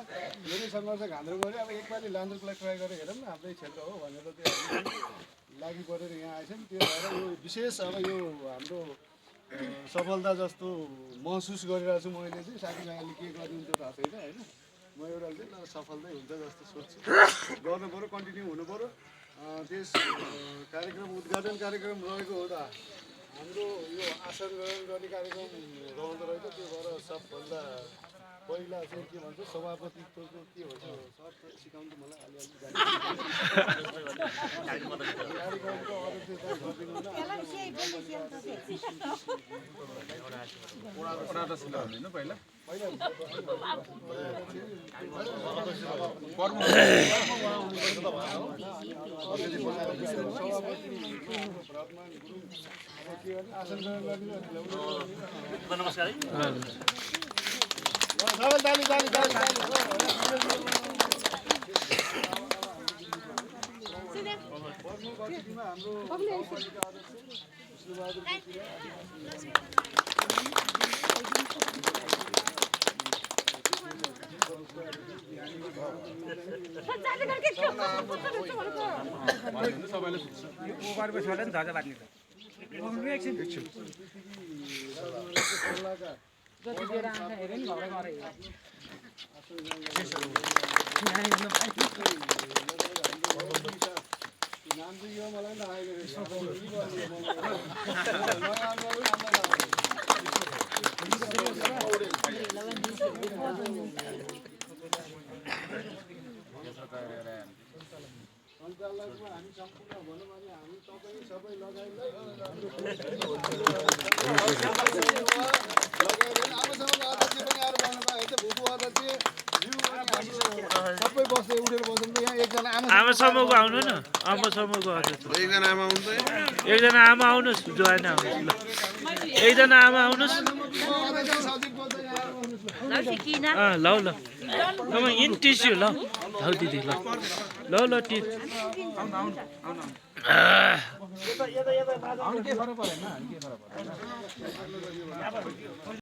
धेरै सङ्घर्ष घान्द्रो गऱ्यो। अब एकपालि लान्द्रुकलाई ट्राई गरेर हेरौँ न, आफ्नै क्षेत्र हो भनेर त्यो लागि परेर यहाँ आएछन्। त्यो भएर यो विशेष अब यो हाम्रो सफलता जस्तो महसुस गरिरहेको छु मैले चाहिँ। साथीभाइहरूले के गरिदिन्छ थाहा छैन होइन। म एउटा चाहिँ ल सफलतै हुन्छ जस्तो सोच्छु। गर्नु पऱ्यो, कन्टिन्यू हुनु पऱ्यो। त्यस कार्यक्रम उद्घाटन कार्यक्रम रहेको हो त हाम्रो यो आसन ग्रहण गर्ने कार्यक्रम रहँदो रहेछ। त्यो भएर सबभन्दा पहिला चाहिँ के भन्छ सभापतित्वको के भन्छ सर सिकाउनु मलाई अलिअलि कार्यक्रमको अध्यक्षता गरिदिनु न। पहिला नमस्कार नाम चाहिँ यो मलाई थाहा सञ्चालकमा हामी सम्पूर्ण भनौँ भने हामी तपाईँ सबै लगाएर आमासँगको अध्यक्ष पनि आएर बस्नुभयो है त भूपू अध्यक्ष सबै बस्दै उठेर बस्नु त यहाँ एकजना आमासम्मको आउनु न आमासम्मको एकजना आमा आउँदै एकजना आमा आउनुहोस् जोइन आउनुहोस् ल एकजना आमा आउनुहोस् ल ल ल इन टिस्यु ल हौ दिदी ल ल ल टी